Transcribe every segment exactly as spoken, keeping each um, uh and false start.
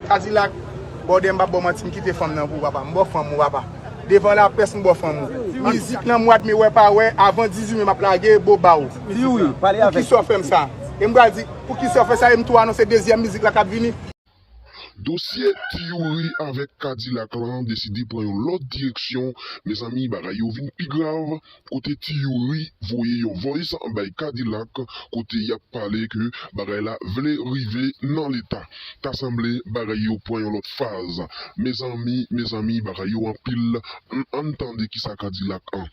Kadilak, bòdè, m p ap ba w manti, m kite fanm nan pou ou, papa. M ba w fanm ou, papa. Devan laprès, m ba w fanm ou. Mizik nan mwa d me, wè pa wè, avan dizuit me m ap lage, bo ba w. Ti Youri, pale avèk. Poukisa w fè m sa? E m pral di, poukisa w fè sa? E m tou anonse dezyèm mizik la k ap vini. Dosye Ti Youri avèk Kadilak lan deside pran yon lòt direksyon. Mezanmi, bagay yo vin pi grav. Kote Ti Youri voye yon voice bay Kadilak, kote y ap pale ke bagay la vle rive nan leta. Ta sanble bagay yo pran yon lòt faz. Mezanmi, mezanmi, bagay yo anpil. Ann, ann tande kisa Kadilak an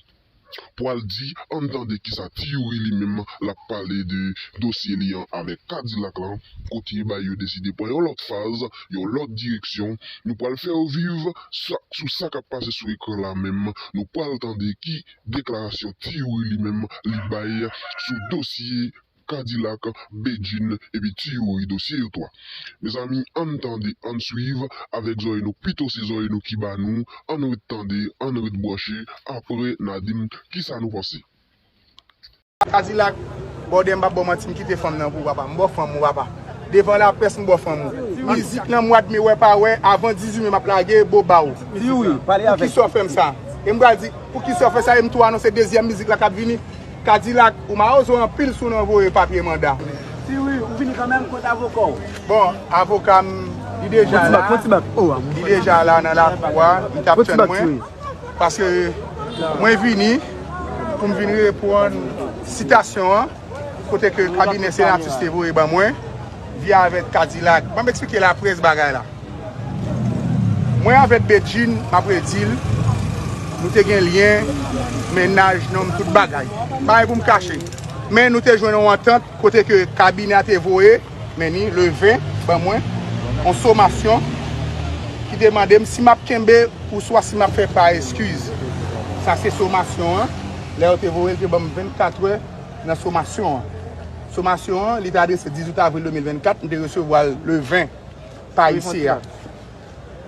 pwal di, ann tande kisa Ti Youri li menm l ap pale de dosye li an avèk Kadilak lan, kote bagay yo deside pran yon lòt faz, yon lòt direksyon. Nou pral fè w viv sa, sou sa k ap pase sou ekran la menm. Nou pral tande ki deklarasyon Ti Youri li menm li bay sou dosye Kadilak, Bedjine, epi Ti Youri, dosye yo twa. Mezanmi, ann tande, ann swiv avèk zòrèy nou, pito se zòrèy nou ki ba nou, ann ret tande, ann ret branche, apre n a di m kisa nou panse. Kadilak, bòdè, m p ap ba w manti, m kite fanm nan pou ou, papa. M ba w fanm ou, papa. Devan laprès, m ba w fanm ou. Mizik nan mwa d me, wè pa wè, avan dizuit me m ap lage, bo ba w. Ti Youri, pale avèk. Poukisa w fè m sa? E m pral di, poukisa w fè sa? E m tou anonse dezyèm mizik la k ap vini. Kadilak, ou mawozo anpil si w nan voye papye manda. Ti Youri, ou vini kanmenm, kote avoka w? Bon, avoka m, li deja la. Li deja la nan lakou a, li t ap tann mwen. Paske mwen vini pou m vin reponn sitasyon an, kote ke kabinè senatris te voye ban mwen, via avèk Kadilak. Ban m eksplike laprès bagay la. Mwen avèk Bedjine, m ap redi l, nou te gen lyen, mennaj, nonm, tout bagay. Pa gen pou m kache. Men nou te jwenn yon antant kote ke kabinè a te voye, men ni le ven, ban mwen, yon somasyon ki te mande m si m ap kenbe ouswa si m ap fè pa eskiz. Sa se somasyon an. Lè yo te voye l, te ban m vennkatrè nan somasyon an. Somasyon an, li te adrese dizuit avril de mil vennkat, m te resevwa l le ven pa isi a.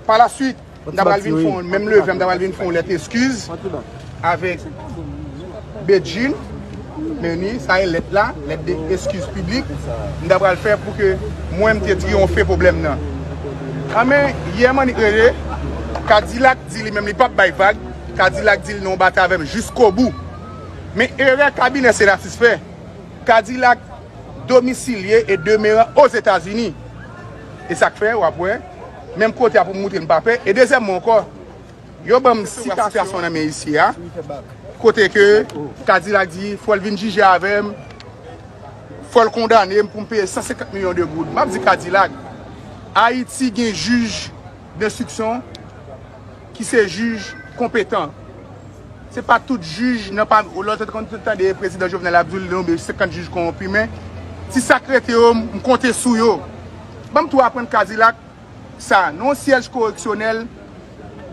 Pa la swit, m ta pral vin fè yon, menm le ven, m ta pral vin fè yon lèt eskiz avèk Bedjine, men ni, sa e lèt la, lèt de eskiz piblik, m ta pral fè pou ke mwen, m te triyonfe pwoblèm nan. Anben, yè m annik rele, Kadilak di li menm li p ap bay vag, Kadilak di li nan yon batay avè m jiskobou. Men erè kabinè senatris fè, Kadilak domisilye e demeran Ozetazini. E sa k fè, w ap wè, menm kote a pou m moutre m pa pè. E dezyèmman ankò, yo ban m sitasyon nan men isi a, kote ke Kadilak di, fò l vin jije avè m, fò l kondane m pou m peye san senkant milyon de goud. M ap di Kadilak, Ayiti gen jij denstriksyon ki se jij konpetan. Se pa tout jij nan pa, lè w te konn tande prezidan Jovenel ap di l nonbe senkant jij kowonpi, men ti sa k rete yo, m konte sou yo. Ban m tou aprann Kadilak sa, nan yon syèj koreksyonèl,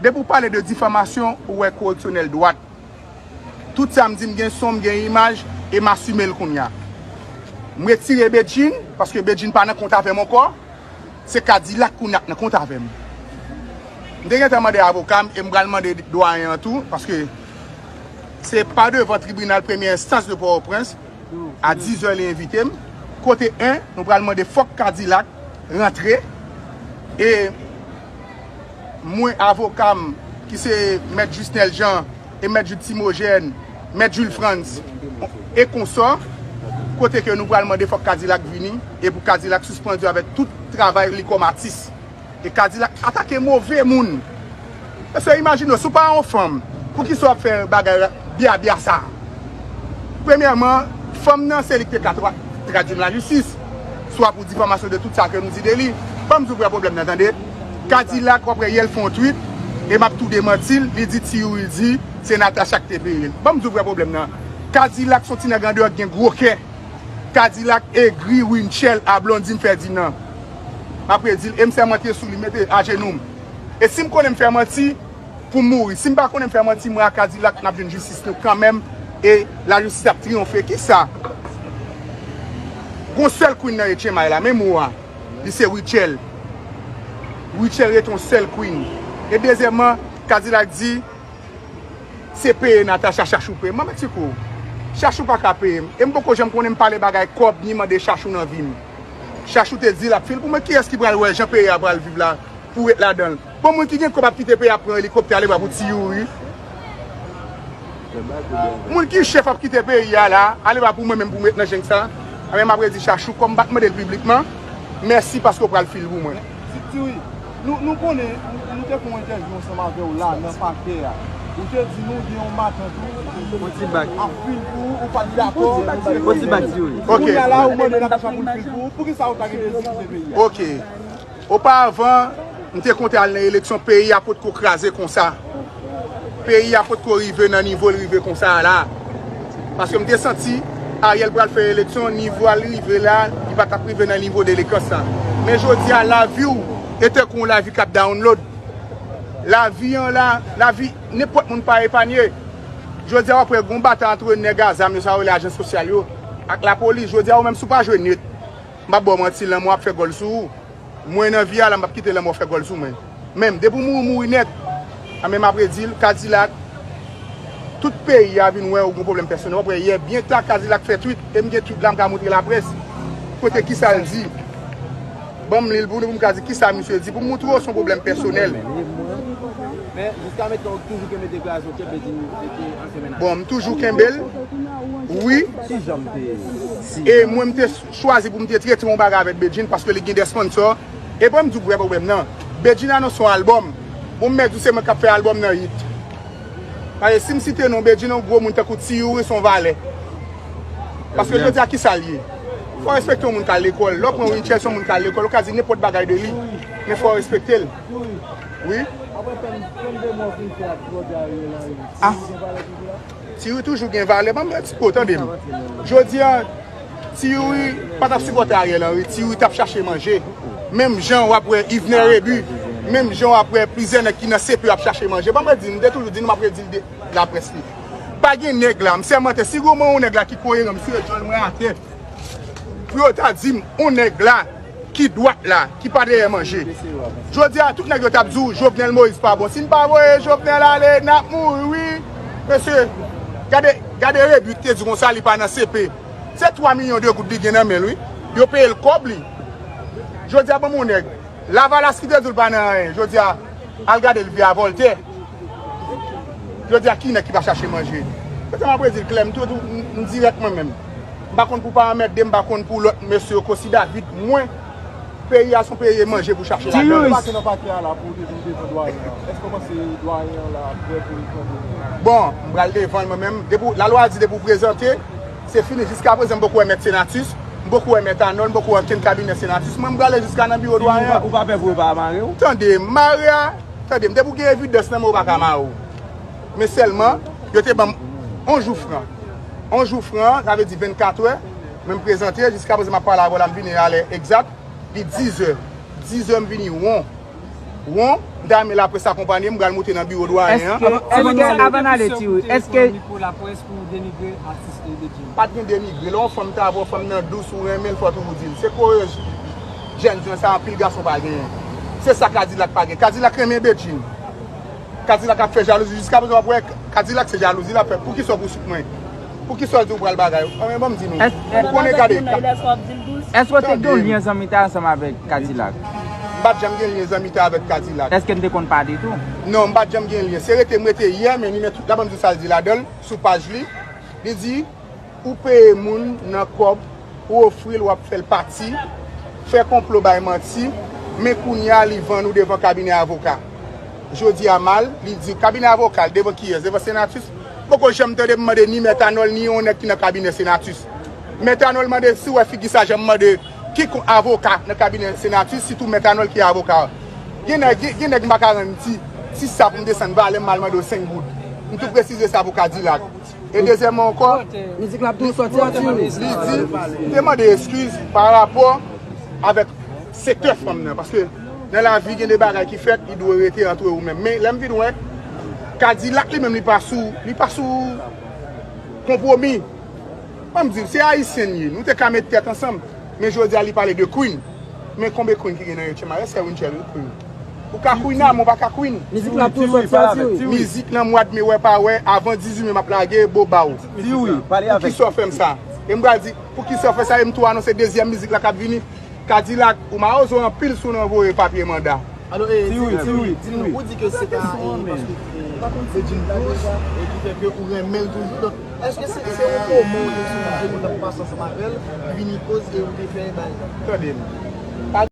depi w pale de difamasyon, ou wè koreksyonèl dwat. Tout sa m di, m gen son, m gen imaj, e m asime l kounye a. M retire Bedjine, paske Bedjine pa nan kont avè m ankò. Se Kadilak kounye a k nan kont avè m. M te gentan mande avoka m e m pral mande dwayen an tou, paske se pa devan tribinal premye enstans de Pòtoprens, a dizè li envite m. Kote en, nou pral mande fòk Kadilak rantre. E mwen, avoka m, ki se Mèt Jusnel Jean, e Mèt Jude Timogène, Mèt Jules Frantz, e konsò, kote ke nou pral mande fòk Kadilak vini, e pou Kadilak sispann avèk tout travay li kòm atis. E Kadilak atake move moun. Mesye, imajine w, si w pa yon fanm, poukisa w ap fè bagay bya bya sa? Premyèman, fanm nan se li ki te ka tra-, tradui m lajistis, swa pou difamasyon de tout sa ke nou di de li. Ban m di w vrè pwoblèm nan, tande. Kadilak, w ap wè yè l fè yon tweet, e m ap tou demanti l, li di Ti Youri di, se Natacha ki te peye l. Ban m di w vrè pwoblèm nan. Kadilak se yon ti nèg andeyò ki gen gwo kè. Kadilak egri Rutshelle a Blondine Ferdinand. M ap redi l, e m sèmante sou li, mete ajenou m. E si m konnen m fè manti, pou m mouri. Si m pa konnen m fè manti, mwen ak Kadilak, n ap jwenn jistis nou kanmenm, e lajistis ap triyonfe. Kisa? Gon sèl queen nan H M I la, menm ou a, li se Rutshelle. Rutshelle rete yon sèl queen. E dezyèmman, Kadilak di, se peye Natacha Chachou peye m. Manman Tiko, Chachou pa ka peye m. E m poko janm konnen m pale bagay kòb, ni mande Chachou nan vi m. Chachou te di l ap fil pou mwen. Kiyès ki pral wè jan peyi a pral viv la pou ret ladan l? Bon, moun ki gen kòb ap kite peyi a pran elikoptè ale bwa pou Ti Youri. Moun ki chèf ap kite peyi a la, ale bwa pou mwen menm pou m ret nan jeng sa. Anben, m ap redi Chachou, kòm m pa t mande l piblikman, mèsi paske w pral fil pou mwen. Ti Youri, nou, nou konnen, nou, nou te fè yon entèvyou ansanm avè w la nan pakè a. Ou te di nou gen yon matant ou ap fil pou ou, ou pa t dakò. Fò ti bak Ti Youri. Ok. Kounye a la, ou mande Natacha pou l fil pou ou. Poukisa ou ta gen dezi kite peyi a? Ok. Oparavan, m te kontan al nan eleksyon, peyi a potko kraze konsa. Peyi a potko rive nan nivo l rive konsa a la. Paske m te santi Ariel pral fè eleksyon, nivo a l rive la, li pa t ap rive nan nivo delenkan sa. Men jodi a, lavi w e tankou yon lavi k ap download. Lavi an la, lavi nenpòt moun pa epanye. Jodi a, w ap wè gon batay ant nèg a zam yo, sa yo rele ajan sosyal yo, ak lapolis. Jodi a, ou menm, si w pa jwe net, m ap ba w manti, lanmò ap fè gòl sou ou. Mwen nan vi a la, m p ap kite lanmò fè gòl sou mwen. Menm, depi w mouri, mouri nèt. Anben, m ap redi l, Kadilak, tout peyi a vin wè ou gon pwoblèm pèsonèl. W ap wè yè byen ta, Kadilak fè twit, e m gen twit la, m ka montre laprès. Kote kisa l di? Ban m li l pou nou, pou m ka di kisa misye di, pou m montre w se yon pwoblèm pèsonèl. Men, jiska mentan, ou toujou kenbe deklarasyon ke Bedjine te, te ansenm menaj. Bon, m toujou kenbe l. Wi. Si jan m te. E mwen, m te chwazi pou m te trete yon bagay avèk Bedjine paske li gen de sponsò. E ban m di w vrè pwoblèm nan. Bedjine anonse yon albòm. Bon, m mèt di w se mwen k ap fè albòm nan hit. Paske si m site non Bedjine, yon gwo moun tankou Ti Youri se yon valè. Paske jodi a, kisa l ye? Fò w respekte yon moun k al lekòl. Lè w pran Winchell, se yon moun k al lekòl, ou ka di nenpòt bagay de li. Men fò w respekte l. Wi. Ah. Ti Youri toujou gen valè. Ban m eksplike w, tande m. Jodi a, Ti Youri pa t ap sipòte Ariel Henry. Ti Youri t ap chache manje. Menm jan w ap wè Yvener Rebu, menm jan w ap wè plizyè nèg ki nan C P ap chache manje. Ban m redi, m te toujou di nou, m ap redi l de laprès li. Pa gen nèg la, m sèmante, si gon mwen yon nèg la ki koyeran, m sou djòl mwen atè. Pou yo ta di m, yon nèg la, ki dwat la, ki pa dèyè manje. Jodi a, tout nèg yo t ap di w, Jovenel Moïse pa bon. Si n pa voye Jovenel ale, n ap mouri, wi. Mesye, gade, gade Rebu ki te di konsa, li pa nan C P. Se twa milyon de goud li gen nan men l, wi. Yo peye l kòb li. Jodi a, ban m yon nèg. Lavalas ki te di l pa nan anyen. Jodi a, al gade l vye a Vòltè. Jodi a, ki nèg ki pa chache manje? Kote m ap redi l klè, m tou, tou, m, m dirèk mwen menm. M pa konn pou pa anmède, m pa konn pou lòt mesye yo, Kosi David, mwen, peyi a se yon peyi manje pou chache ladan l. Ti Youri. Debake nan pakè a la pou w te vin devan dwayen an. Èske w panse dwayen an la prè pou l tande nou? Bon, m pral devan l mwen menm. Depi w, lalwa di depi w prezante, se fini. Jiska prezan, m poko wè Mèt Senatus, m poko wè Mèt Anòl, m poko wè okenn kabinè Senatus. Mwen, m prale jiska nan biwo dwayen an. Ou pa, ou pa pè pou yo pa mare w? Tande, mare a, tande m, depi w gen evidans nan men w, yo pa ka mare w. Men sèlman, yo te ban m yon jou fran. Yon jou fran, sa vle di vennkat è. Mwen, m prezante, jiska prezan, m ap pale avè w la, m vini a lè egzak. Li dizè. Dizè, m vini won. Won, m ta renmen laprès akonpanye m, m pral moute nan biwo dwayen an. Èske, èske, avan n ale, Ti Youri, èske pou laprès pou denigre atis Bedjine? Pa t gen denigre. Lè yon fanm ta avè w, fanm nan dous, ou renmen l, fò w toujou di l. Se kouraj jèn jan sa, anpil gason pa genyen. Se sa Kadilak pa gen. Kadilak renmen Bedjine. Kadilak ap fè jalouzi. Jiska prezan, w ap wè Kadilak se jalouzi l ap fè. Poukisa w pou sou mwen? Poukisa w di w pral bagay? Anben, ban m di nou. Ou konnen, gade. Èske w te gen yon lyen zanmitay ansanm avèk Kadilak? M pa t janm gen lyen zanmitay avèk Kadilak. Èske n te konn pale tou? Non, m pa t janm gen lyen. Se rete m rete yè, men li met tout la, ban m di w sa l di ladan l, sou paj li. Li di, ou peye moun nan kòb, ou ofri l, w ap fè l pati, fè konplo, bay manti, men kounye a li vann ou devan kabinè avoka. Jodi a mal, li di kabinè avoka l devan kiyès? Devan Senatus? M poko janm tande m mande ni Mèt Anòl, ni yon nèg ki nan kabinè Senatus. Mèt Anòl mande, si w wè figi sa jan m mande kikon avoka nan kabinè Senatus, sitou Mèt Anòl ki avoka. Gen nèg, gen, gen nèg m pa ka rann ti, ti sa pou m desann valè, m al mande w senk goud. M tou presize sa pou Kadilak. E dezyèmman ankò, mizik la ap tou sòti an, Ti Youri. Li di, m te mande eskiz pa rapò avèk sektè fanm nan, paske nan lavi gen de bagay ki fèt, li dwe rete antre ou menm. Men lè m vin wè, Kadilak li menm li pa sou, li pa sou konpwomi. Ban m di w, se ayisyen n ye, nou te ka met tèt ansanm, men jodi a li pale de Queen. Men konbyen Queen ki gen nan H M I? Èske Winchell wi Queen? Ou ka Queen a, men w pa ka Queen. Mizik la tou sòti an, Ti Youri. Mizik nan mwa de me, wè pa wè, avan dizuit me m ap lage, bobaw. Ti Youri, pale avèk. Poukisa w fè m sa? E m pral di, poukisa w fè sa? E m tou anonse dezyèm mizik la k ap vini. Kadilak, ou mawozo anpil sou nan voye papye manda. Alò, e, di nou, di nou, ou di ke se ta, e, paske, e, se Jim Cruz, e ki fè ke ou renmen l toujou. Donk, èske se, se yon pwomo ou te sou moun ki t ap pase ansanm avè l, ki vini koz e ou te fè bagay la? Tande m.